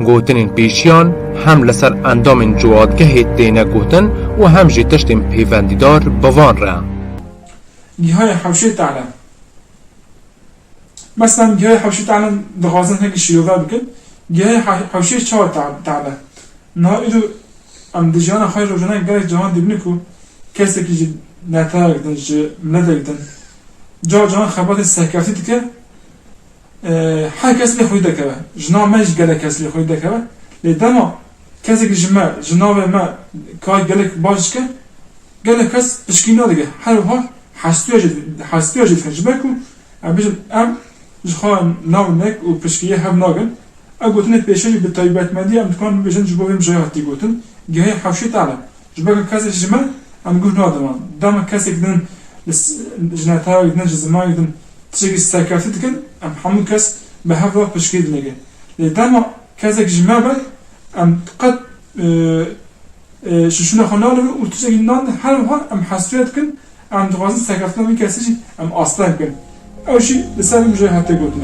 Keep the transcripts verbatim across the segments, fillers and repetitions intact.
Gotinên pêşiyan hem li ser endamên ciwadgehê têne gotin û hem jî tiştên pêvendîdar bi van re. Gihayê hewşê tane. Mesela gihayê hewşê tane dixwazin hinekî şîrove bikin. Gihayê he-, hewşê çawa ta-, tane? Niha îro em di jiyana xwe rojane gelek caran dibînin ku kesekî ji netewek din, ji miletek din, car caran xebatê serkeftî dike. E, her kes lê xwedî dekeve. Ji nav me jî gelek kes lê xwedî dekeve. Lê dema kesekî ji me, ji navê me kar gelek baş dike, gelek kes pişkî nadike. Her wiha hestûya jê, hestûya jê dikin. Ji ber ku em bêjin, em ji xwe nav nek û pişkiyê hev nagin. Ev gotinê pêşerî bi taybetmendî em dikarin bibêjin ji bo vê mijayê hatî gotin, gihê hewşê tane. Ji ber ku kesek ji me, em guh nadin wan. Dema kesek din li s-, ji netewek din, ji zimanek din tiştekî serkeftî dikin, em hemû kes bi hev re pişkî dinêrin. Lê dema kesek ji me be, em qet, e, e, şûşûna xwe nadin û tiştekî nadin, her wiha em hestûya dikin, em dixwazin serkeftina wî kesî jî em asteng bikin. Ew jî li ser vê mijayê hate gotin.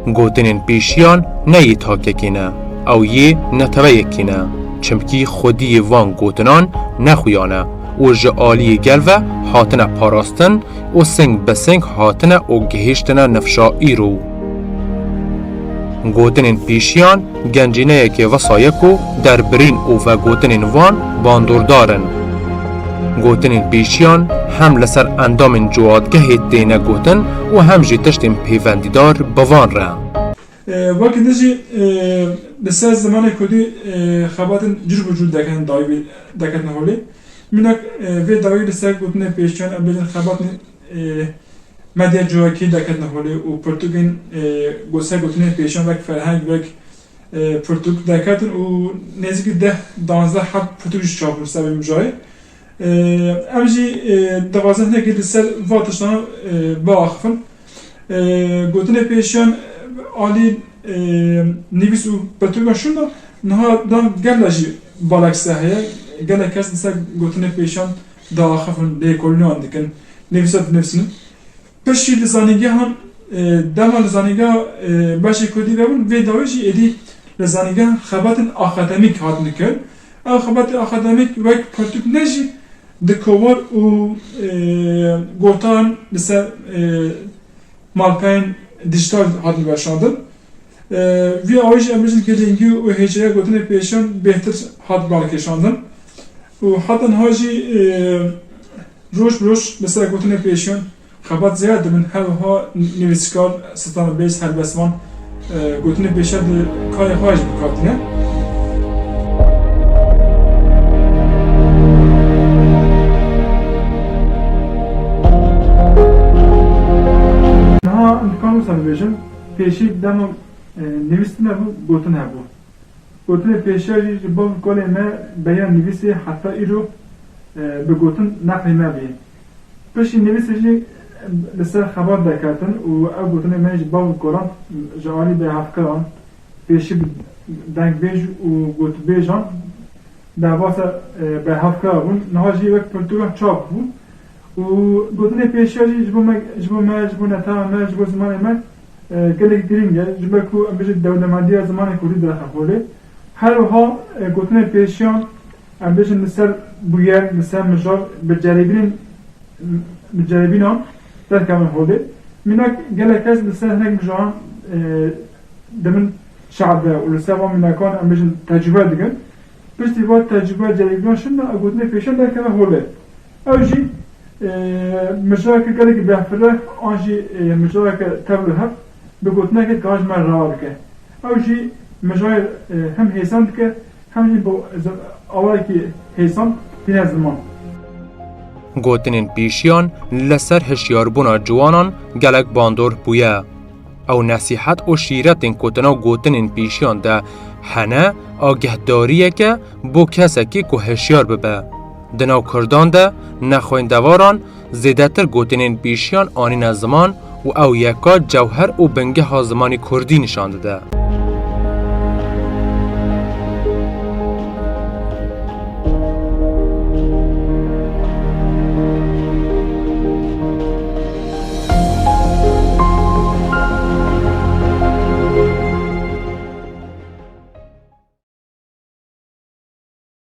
Gotinên pêşiyan ne yê takekê ne, ew yê neteweyekê ne. Çimkî xwediyê van gotinan ne xuya ne û ji aliyê gel ve hatine parastin û sing bi sing hatine û gihîştine nifşa îro. Gotinên pêşiyan gencîneyekê wisa ye ku derbirîn û vegotinên wan bandordar in. Gotinên pêşiyan hem li ser endamên ciwadgehê têne gotin û hem jî tiştên pêvendîdar bi van re. E, wekî din jî, e, li ser zimanê kurdî, e, xebatên cur bi cur deketin dawî, deketin holê. Mînak, e, vê dawî li ser gotinê pêşiyan em bêjin xebatên, e, medya civakî deketin holê û pirtûkên, e, go-, ser gotinê pêşiyan wek ferheng, wek, e, pirtûk deketin û nêzîkî deh danzdeh heb pirtûk jî çap bûn ser vê mijayê. E, em jî, e, dixwazin hinekî li ser va tiştan, e, biaxifin. E, gotinê pêşiyan alî, e, nivîs û pirtûkan şûnda niha dan gela jî balekse heye. Gelek kes li ser gotinê pêşiyan diaxifin, lêkolînan dikin, nivîsa dinivîsînin. Piştî li zanîngehan, e, dema li zanîngeha, e, beşê kurdî vebûn, vê dawî jî êdî li zanîngehan xebatên akademîk hatin kirin. Ew xebatê akademîk wek pirtûk ne jî di kovar û, e, gotan li ser, e, malpeyên dîjîtal hatin weşandin. E, vî awayî jî em bêjin girîngî û hêjaya gotinê pêşiyan bêhtir hat balkêşandin. Û heta niha jî, e, roj bi roj li ser gotinê pêşiyan xebat zêde dibin, her wiha nivîskar, stranbêj, helbestvan, e, gotinê pêşiyan di karê xwe jî bi kar tîne. Niha em dikarin wisa bibêjin, pêşî dema, e, nivîs tune bû, gotin hebû. Gotinê pêşiya jî ji bav û kalê me beriya nivîsê heta îro, e, bi gotin neqlî me bûye. Piştî nivîsê jî, e, li ser xebat derketin û ev gotinê me ji bav û kalan, ji alî berhevkaran, pêşî bi dengbêj û gotbêjan derbasa, e, berhevkara bûn. Niha jî wek pirtûkan çap bû. Û gotinê pêşiya jî ji bo me, ji bo me, ji bo netewa me, ji bo zimanê me, e, gelek girîng e. Ji ber ku em bêjin dewlemendiya zimanê kurdî direxe holê. Her wiha, e, gotinê pêşiyan, em bêjin li ser bûyer, li ser mijar, bi ceribînên, bi ceribînan derkevin holê. Mînak gelek kes li ser hinek mijaran, e, dibin şe'be û li ser van mînakan em bêjin tecrûbe dikin. Piştî van tecrûbe ceribînan şûnda, ew gotinê pêşiyan derkeve holê. Ew jî, e, mijareke gelekî bêhfireh an jî, e, mijareke tevlihev bi gotineke ka ji me re bike. Ew jî mijarê, e, hem hêsan dike, hem jî bi z-, awayekî hêsan tîne ziman. Gotinên pîşiyan li ser hişyarbûna ciwanan gelek bandor bûye. Ew nesîhet û şîretên ku di nav gotinên pîşiyan de hene, agehdariyeke bo kesekî ku hişyar bibe. Di nav Kurdan de nexwêndevaran zêdetir gotinên pîşiyan anîne ziman û ew yeka cewher û bingeha zimanê Kurdî nîşan dide.